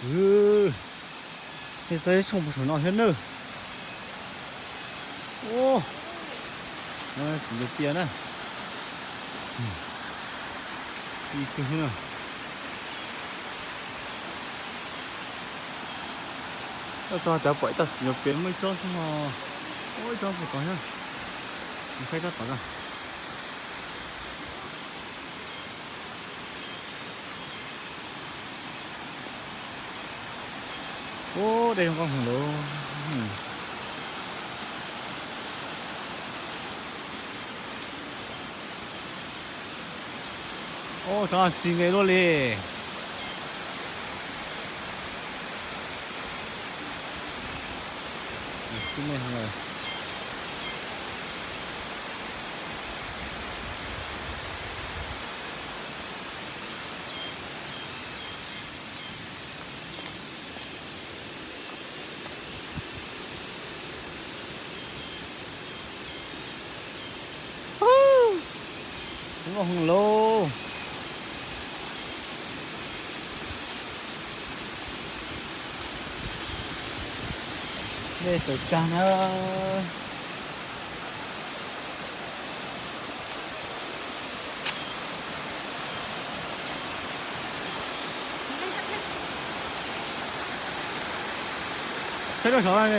Ub, nej txog ib tshooj puag saum no thiab nawb. Ub, tsis ntuj tiag na. Ib tug na. Txog cov pom ib tog txiv ncuav pias muaj ib tsob xwb no. Ub, ib tsob puag tod thiab. Saib tsob tod na. Ub, dej zoo nkauj heev lauj. Ub, tsob txi ntev luaj li. Zoo nkauj heev lauj. Dej tawm tsag na. Saib rau saud na.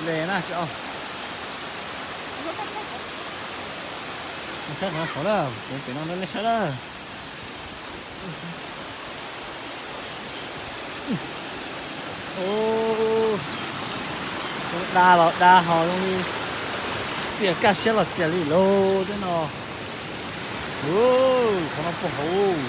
Le na tso. Nej saib qhov no saud na, kuv pem no rau nej saib na. Ub, da los da ho zoo li txias kaj siab los txias li lauj thiab no. Ub, qhov no puag hauv.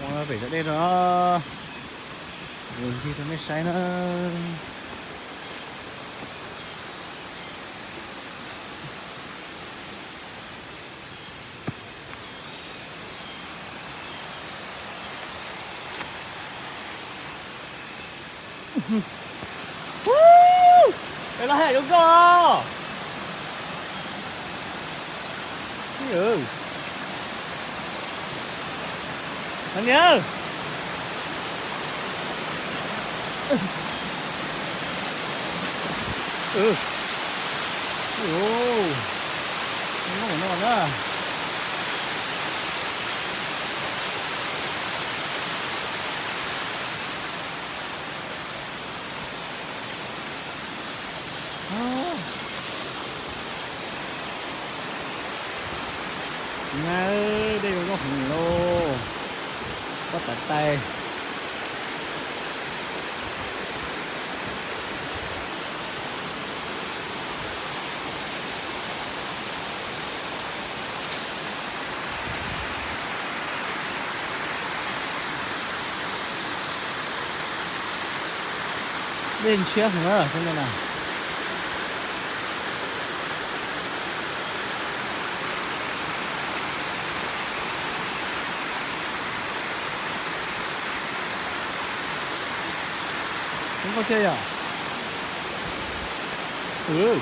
Ua pem cov dej rau, kuv ncig rau nej saib na. Es los hais zoo nkauj. Niam, no na. Na, dej zoo nkauj heev lauj. Pob tawv tais. Dej ntshiab heev na, zoo nkauj thiab yom.